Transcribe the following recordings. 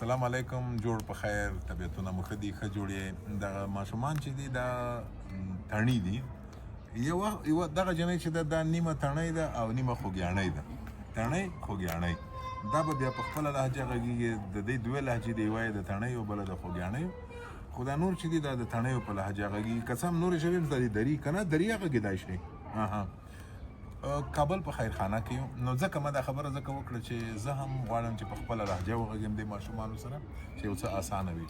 سلام علیکم، جوړ په خیر، طبیعتونه مو ښه دي؟ ښه جوړ یې؟ دغه ماشومان چې دي دا تڼي دي. یوه یوه دغه جنۍ چې ده دا نیمه تڼۍ ده او نیمه خوږیاڼۍ ده. تڼۍ خوږیاڼۍ دا به بیا په خپله لهجه غږېږي. د دې دوې لهجې دي، یوه یې د تڼۍ او بله د خوږیاڼیو. خو دا نور چې دي دا د تڼیو په لهجه غږېږي، که څه هم نورې ژبې هم زده دي. دري که نه دري غږېدای شي. اها، کابل په خیرخانه کې یو، نو ځکه ما دا خبره ځکه وکړه چې زه هم غواړم چې په خپله لهجه وغږېم دې ماشومانو سره چې یو څه اسانه وي.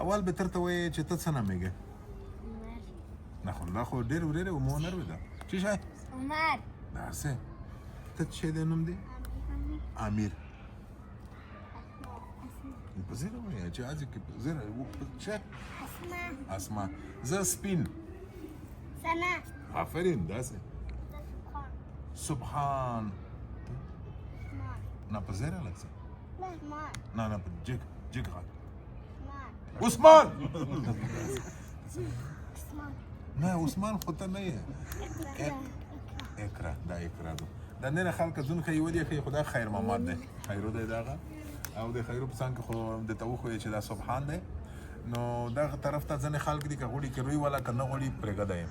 اول به ترته وایې چې ته څه نومېږې؟ نه خو دا خو ډېر ورېره و مو نروې ده چې شی عمر. داسې ته څه شی دی نوم دی؟ امیر. په زیره وایه چې هسې کې په زیره څه. اسما. اسما. زه سپین. سنا. آفرین، داسې. سبحان. نه په زیره لږ څه. نه نه، په جګ جګ غږ. عثمان. نه عثمان خو ته نه یې. اقرا، دا اقرا ده. دا نه خلک ځون ښیي ودی ښیي، خو دا خیر محمد دی، خیرو دی دغه. او د خیرو په څنګ کې خو د ته وښویې چې دا سبحان دی. نو دغه طرف ته ځینې خلک دي که غوړي کې روی ولا که نه غوړي پرېږده یې.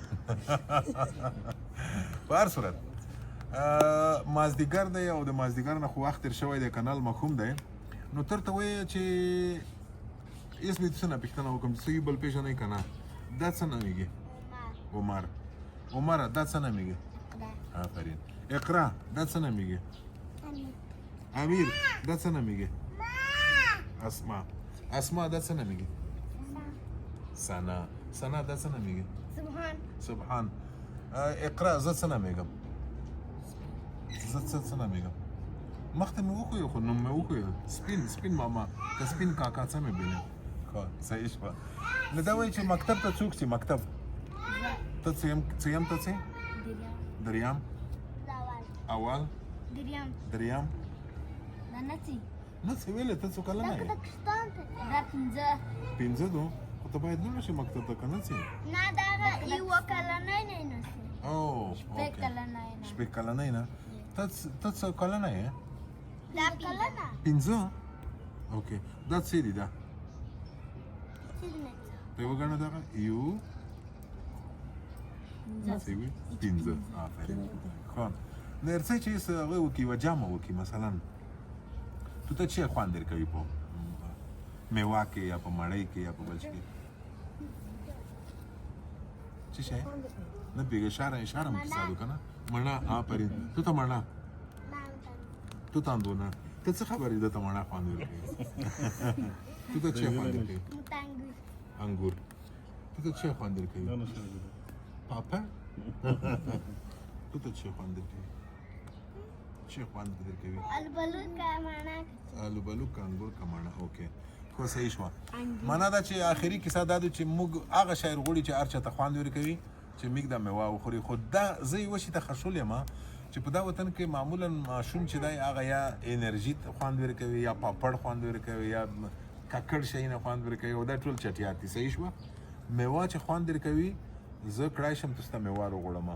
په هر صورت مازدیګر دی او د مازدیګر نه خو وخت تېر شوی دی، کنال مخوم دی. نو تر ته وایه چې ایس به څه نه پوښتنه وکړم چې څه یو بل پېژنئ که نه. دا څه نومېږي؟ عمر. عمره دا څه نومېږي؟ آفرین. اقرا دا څه نومېږي؟ امیر. دا څه نومېږي؟ اسما. اسما دا څه نومېږي؟ سنا. سنا دا څه نومېږي؟ سبحان. سبحان. اقرا زه څه نومېږم؟ زه څه څه نومېږم؟ مخته مې وښویو خو نوم مې وښویو. سپین، سپین ماما که سپین کاکا څه مې بینه. ښه صحیح شوه. نو دا وایي چې مکتب ته څوک ځي؟ مکتب ته څه څه یم ته څه؟ دریم. اول. دریم. دریم. دا نه څه. نه څه ویلې؟ ته څو کلنه یې؟ دا پنځه. پنځه دو خو ته باید لوړ شې مکتب ته که نه ځې؟ نه دغه یوه کلنۍ نه نه او شپږ کلنۍ نه. شپږ کلنۍ نه. ته ته څو کلنه یې؟ دا کلنه. پنځه. اوکې، دا څه دي؟ دا ته وګڼه دغه یو څه وي؟ پنځه. آفرین. ښه، نو څه چې څه هغه وکړي، یوه جامه وکړي مثلا، تو ته چې خوند درکوي په میوه کې یا په مړۍ کې یا په بل شي کې؟ څه شی؟ نه پوهېږې؟ اشاره اشاره مو کیسه ده که نه؟ مڼه. آفرین. تو ته مڼه، تو ته اندونه. ته څه خبرې؟ ده ته مڼه خوند ورکوي. تو ته څه خوند ورکوي؟ انګور. تو ته څه خوند ورکوي؟ پاپړ. تو ته څه خوند درکوي؟ څه خوند درکوي؟ البلو کا مڼه. آلوبالو که انګور که مڼه. اوکې، خو صحیح شوه. معنا دا چې آخري کیسه دا ده چې موږ هغه شاعر غوړي چې هر چا ته خوند ورکوي چې موږ دا میوه وخوري. خو دا زه یوه شي ته خشول یم چې په دا وطن کې معمولا ماشوم چې دی هغه یا انرژي خوند ورکوي یا پاپړ خوند ورکوي یا ککړ شیونه خوند ورکوي، او دا ټول چټیات دي. صحیح شوه. میوه چې خوند درکوي، زه کړای شم تاسو ته میوه راوغوړم.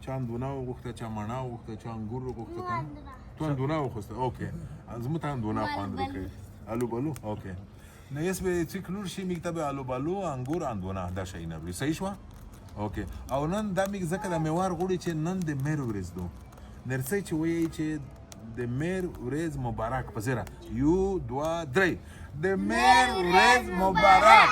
چا اندونه وغوښته، چا مڼه وغوښته، چا انګور وغوښته. که نه تو اندونه وغوښته. اوکې، زموږ ته اندونه خوند درکوي. الوبالو. اوکې، نو یس به چې لور شي موږ ته به الوبالو، انګور، اندونه دا شیونه وي. صحیح شوه. اوکې، او نن دا موږ ځکه د میوار غوړي چې نن د مېر ورځ دو. نرسۍ چې وایي چې د مېر ورځ مبارک. په زیره یو دوه درې، د مېر ورځ مبارک.